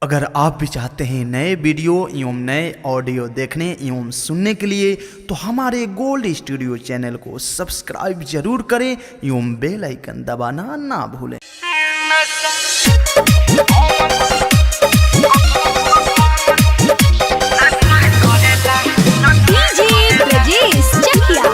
अगर आप भी चाहते हैं नए वीडियो एवं नए ऑडियो देखने एवं सुनने के लिए तो हमारे गोल्ड स्टूडियो चैनल को सब्सक्राइब जरूर करें एवं बेल आइकन दबाना ना भूलें। डीजे ब्रजेश चकिया।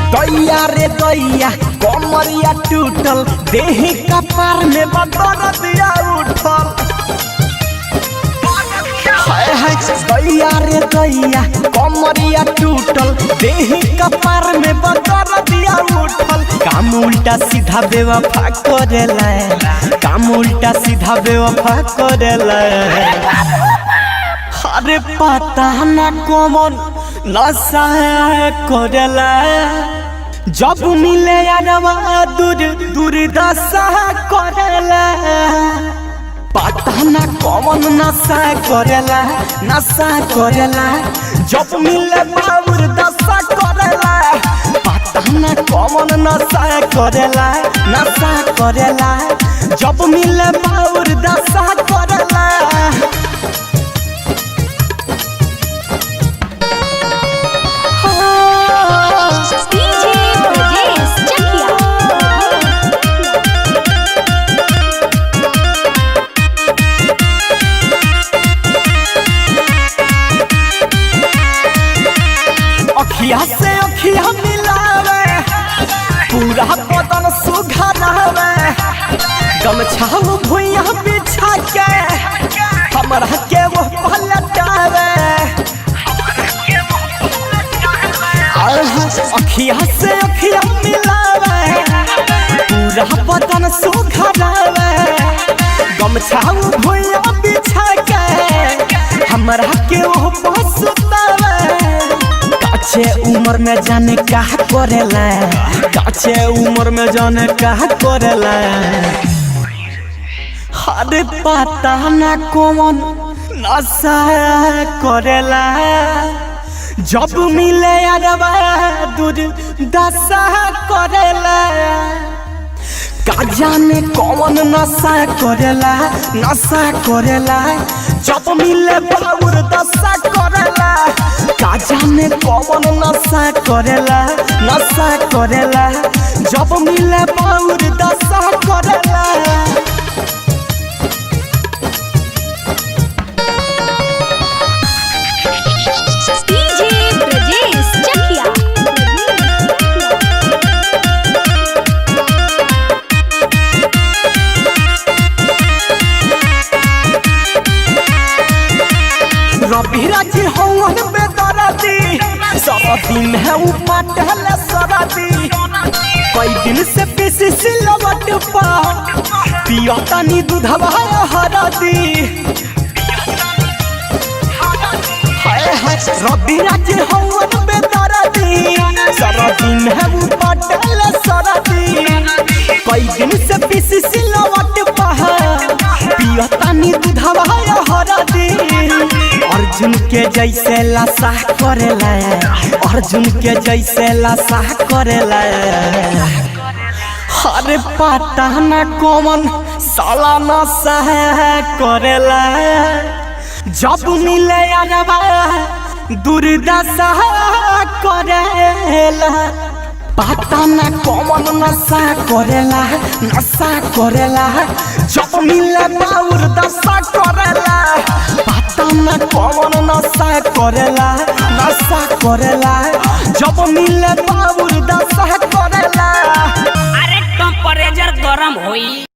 दैया रे दैया, कमरिया टूटल, देह कपार में बदरदिया उठल। हाय हाय, दैया रे दैया, कमरिया टूटल, देह कपार में बदरदिया उठल। काम उल्टा सीधा बेवफा करेला, काम उल्टा सीधा बेवफा करेला। अरे पता ना कौन नशा करेला, जब मिले यारवा दूर दूर दशा करेला। पता ना कौन नशा करेला, नशा करेला, जब मिले बाबूर दशा करेला। पता ना कौन नशा करेला, नशा करेला, जब मिले बाबूर दशा करेला। डीजे ब्रजेश चकिया। अखिया से अखिया मिलावे, पूरा बदन सुघरावे, गमछा भुइया बिछा के हमरा के वो पलटावे। अखिया से अखिया मिलावे, पूरा बदन सुघरावे, गमछा भुइया बिछा के हमरा के वो पसुतावे। काचे उम्र में जाने का करेला, काचे उम्र में जाने का करेला। अरे पता ना कौन नशा करेला, जब मिले अरबा दूर दशा करेला। का जाने कौन नशा करेला, नशा करेला, जब मिले बाबूर दशा करेला। का जाने कौन नशा करेला, नशा करेला, जब मिले बाबूर दशा करेला। डीजे ब्रजेश चकिया। रवि राजी हवन बेदरदी, सब दिन है उ पटल सरदी। कई दिन से पीसी सिलवट पा पिया तनी दूधवा हरदी। हाय हाय, रवि राजी हवन बेदरदी, सब दिन है उ पटल सरदी। कई दिन से पीसी सिलवट पा पिया तनी दूधवा हरदी। अर्जुन के जैसे लसा करेला, अर्जुन के जैसे लसा करेला। अरे पता ना कौन साला नशा करेला, जब मिले अरबा दुर्दशा करेला। पता ना कौन नशा करेला, नशा करेला, जब मिले बाउर दशा करेला। पता ना कौन नशा करेला, नशा करेला, जब मिले बाउर दशा करेला। अरे टेम्परेचर गरम होई।